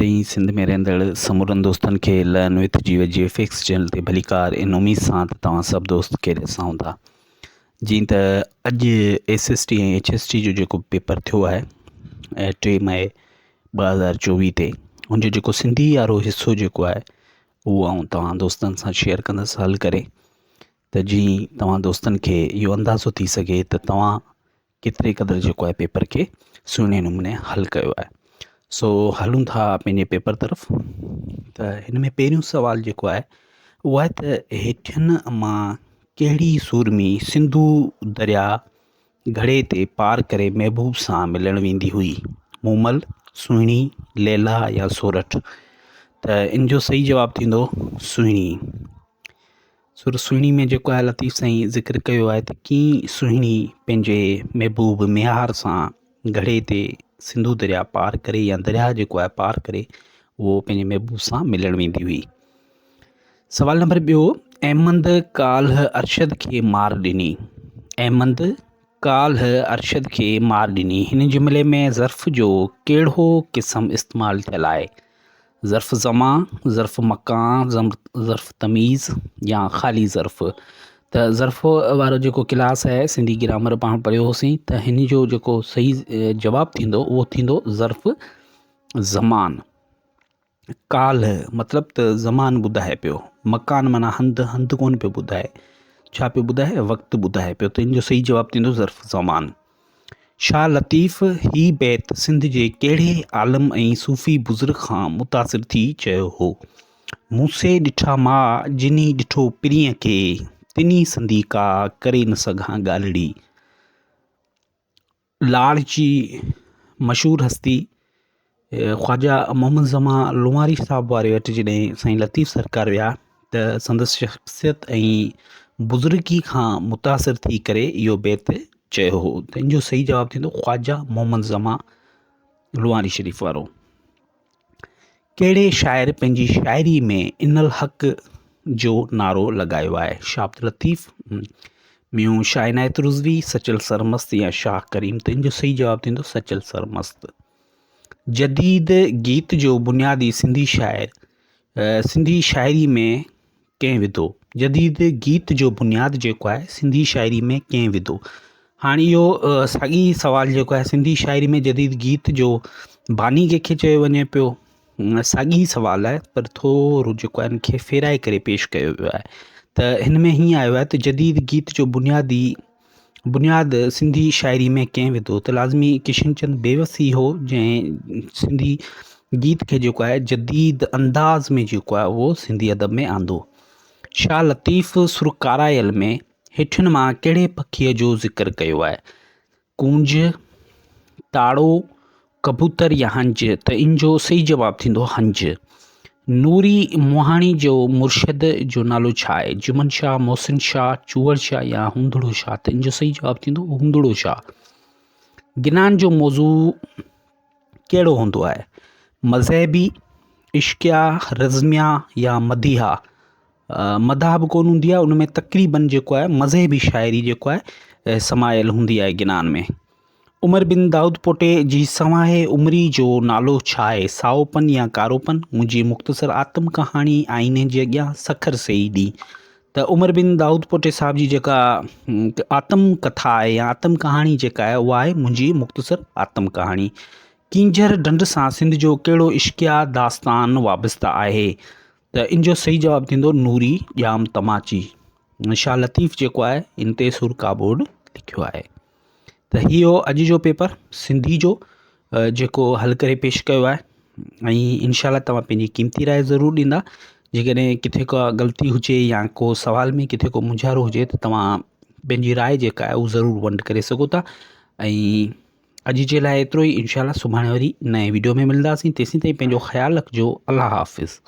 هند ۽ سنڌ ۾ رهندڙ سمورن دوستن کي لرن وٿ جي جي ايف ايڪس چينل تي ڀليڪار ان اميد سان ته توهان سڀ دوست خيريت سان هوندا. جيئن ته اڄ S S T ۽ H S T جو جيڪو پيپر ٿيو آهي ۽ 3 مئي 2024 تي ان جو جيڪو سنڌي وارو حصو جيڪو آهي اهو آئون توهان دوستن سان شيئر ڪندس حل ڪري ته جيئن توهان دوستن کي اهو اندازو ٿي سگهي ته توهان ڪيتري قدر جيڪو آهي پيپر کي سهڻي نموني حل ڪيو آهي سو هلون ٿا پنهنجي پيپر طرف ته هن ۾ پهريون سوال جيڪو آهي اهو آهي ته هيٺين مان ڪهڙي سورمي سنڌو دريا گهڙي تي پار ڪري محبوب سان ملڻ ويندي هئي مومل سهڻي ليلا يا سورٺ ته ان جو صحيح جواب ٿيندو سهڻي سر سهڻي ۾ جيڪو آهي لطيف سائين ذڪر ڪيو آهي ته ڪيئن سهڻي پنهنجي محبوب ميهار سان گهڙي تي سنڌو درياء پار ڪري يا درياء جيڪو آهي پار ڪري اهو پنهنجي محبوب سان ملڻ ويندي هئي. سوال نمبر ٻيو احمد ڪالهه ارشد کي مار ڏني. احمد ڪالهه ارشد کي مار ڏني هن جملي ۾ ظرف جو ڪهڙو قسم استعمال ٿيل آهي؟ ظرف زمان، ظرف مڪان، ظرف تميز يا خالي ظرف. ته ظرف وارو جيڪو ڪلاس آهي سنڌي گرامر پاڻ پڙهيو هوسين ته هن جو جيڪو صحيح جواب ٿيندو اهو ٿيندو ظرف زمان. ڪالهه مطلب ته زمان ٻڌائي پيو، مڪان معنيٰ هنڌ، هنڌ ڪونه پيو ٻڌائي، ڇا پيو ٻڌائي وقت ٻڌائي پيو ته هن جو صحيح جواب ٿيندو ظرف زمان. شاهه لطيف هي بيت سنڌ جي ڪهڙي عالم ۽ صوفي بزرگ کان متاثر ٿي چيو هو؟ مون سي ڏٺا ماء، جنهي ڏٺو پرينء کي، تنهي سندي ڪا ڪري نه سگهان ڳالهڙي. لاڙ جي مشهور هستي خواجه محمد زمان لوهاري صاحب واري وٽ جڏهن سائين لطيف سرڪار ويا ته سندس شخصيت ۽ بزرگي کان متاثر ٿي ڪري اهو بيت چيو هو ته ان جو صحيح جواب ٿيندو خواجه محمد زمان لوهاري شريف وارو. ڪهڙي شاعر پنهنجي شاعري ۾ ان الحق جو نعرو لڳايو آهي؟ شاهه عبداللطيف، ميون شاهه عنايت رضوي، سچل سرمست يا شاهه ڪريم؟ ته ان جو صحيح جواب ٿيندو سچل سرمست. جديد گيت جو بنيادي سنڌي شاعر سنڌي شاعري ۾ ڪنهن وڌو؟ جديد گيت جو بنياد جيڪو آهي سنڌي شاعري ۾ ڪنهن وڌو؟ هاڻي اهو ساڳي سوال جيڪو آهي سنڌي شاعري ۾ جديد گيت جو باني ڪنهن کي چيو وڃي پيو ساڳي سوال آهي پر ٿورو جيڪو آهي ان کي ڦيرائي ڪري پيش ڪيو ويو آهي ته هن ۾ هيئن آيو آهي ته جديد گيت جو بنيادي بنياد سنڌي شاعري ۾ ڪنهن وڌو ته لازمي ڪشن چند بيوس ئي هو جنهن سنڌي گيت کي جيڪو آهي جديد انداز ۾ جيڪو آهي اهو سنڌي ادب ۾ آندو. شاهه لطيف سر ڪارايل ۾ هيٺين مان ڪهڙي پکيء جو ذڪر ڪيو آهي؟ ڪونج، تاڙو، ڪبوتر يا هنج ته ان جو صحيح جواب ٿيندو هنج. نوري مهاڻي جو مرشد جو نالو ڇا آهي؟ جمن شاهه، محسن شاهه، چوهڙ شاهه يا هوندڙو شاهه ته ان جو صحيح جواب ٿيندو هوندڙو شاهه. گنان جو موضوع ڪهڙو هوندو آهي؟ مذهبي، عشقيه، رزميه يا مديحه؟ مداح به ڪونه هوندي آهي ان ۾ تقريبن جيڪو آهي مذهبي شاعري جيڪو آهي سمايل هوندي آهي گنان ۾. عمر بن دائود پوٽي جي سوانح عمري جو نالو ڇا آهي؟ سائو پن يا ڪارو پن؟ منهنجي مختصر آتم ڪهاڻي آئيني جي اڳيان، سکر سي ئي ڏينهن. ته عمر بن دائود پوٽي صاحب جي جيڪا آتم ڪٿا آهي يا آتم ڪهاڻي جيڪا آهي اها آهي منهنجي مختصر آتم ڪهاڻي. ڪينجهر ڍنڍ سان سنڌ جو ڪهڙو عشقيه داستان وابسته آهي؟ ته ان جو صحيح جواب ٿيندو نوري ڄام تماچي. شاهه لطيف جيڪو آهي ان تي سر ڪابوڊ لکيو آهي. ته هي هو اڄ جو پيپر سنڌي جو جيڪو حل ڪري پيش ڪيو آهي ۽ انشاء الله توهان پنهنجي قيمتي راء ضرور ڏيندا جيڪڏهن ڪٿي ڪا غلطي هجي يا ڪو سوال ۾ ڪٿي ڪو مونجهارو هجي ته توهان پنهنجي راء جيڪا آهي اهو ضرور ونڊ ڪري سگهو ٿا ۽ اڄ جي لاء ايترو ئي انشاء الله سڀاڻي وري نئين ويڊيو ۾ ملنداسين تيسين تائين پنهنجو خيال رکجو الله حافظ.